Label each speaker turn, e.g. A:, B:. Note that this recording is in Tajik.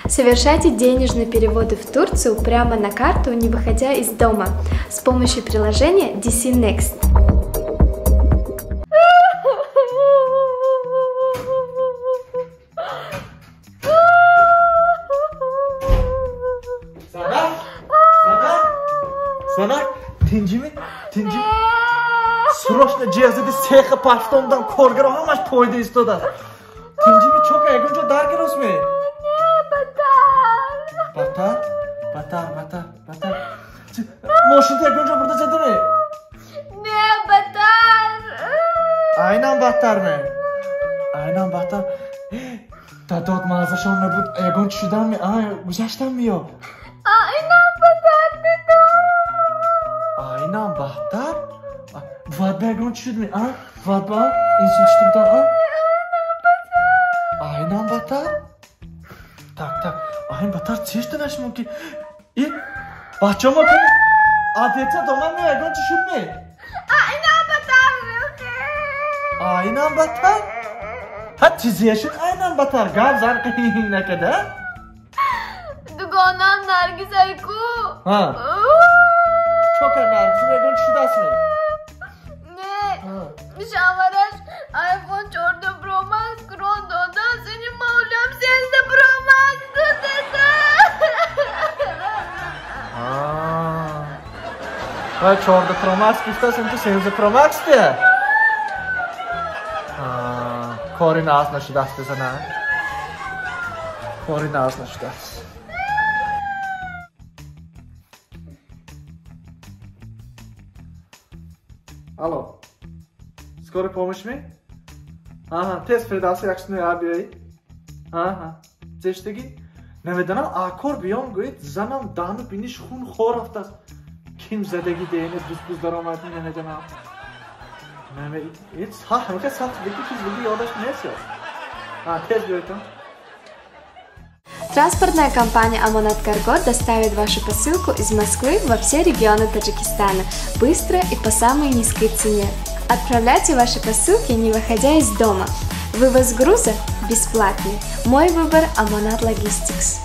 A: Совершайте денежные переводы в Турцию прямо на карту, не выходя из дома, с помощью приложения DC Next.
B: Занак? Занак? Занак? Тинҷими? Тинҷими? Срочно ҷиҳазиди сеха пафтомдан коргаро ҳамаш пойда истодааст. Тинҷими чока ягон ҷо дар гиросме? Батар? Батар, батар, батар. Мошинта ягон ҷо бурда задаме?
C: Не, батар.
B: Айнан баттар ме? Айнан баттар. Дадод мазашон набуд, ягон чӣ шудан ме? Ай, гузаштан ми ё?
C: Айнан батар дедод.
B: Айнан баттар? Вадба ягон чӣ шуд ме? А? Вадба? Инсулт шудам, а? Айнан баттар? Так, так. Айн баттар чӣ шуданаш мумкин? И бачамо ки адета доман ме ягон чӣ шуд ме?
C: Айнан баттар.
B: Айнан баттар? Ҳа чизе шуд айнан баттар? Гап зан накада?
C: Дугонам Наргиз айку.
B: Ҳа. Чока Наргиз ягон чӣ шудааст ме?
C: Не. Шавараш iPhone 14 Pro Max крон дода, сини маулям 13 Pro Max дода.
B: Ва 14 Pro Max гуфтааст, ин ту 13 Pro Max те? Кори наз нашудааст, зана. Кори наз нашудааст. Алло. Скорая помощь ми? Аҳа, тез Фирдавси якшуна я биёй. Аҳа, зештагӣ? Намедонам, акор биём гӯед, занам даҳну биниш хун хор рафтааст. Ким задагӣ дене дузбуз даромад, намедонам. Ҳамака сахт бики чиз буди ёдаш нест ё. Тез биёйтон.
A: Транспортная компания «Амонат Карго» доставит вашу посылку из Москвы во все регионы Таджикистана быстро и по самой низкой цене. Отправляйте ваши посылки, не выходя из дома. Вывоз груза бесплатный. Мой выбор – «Амонат Логистикс».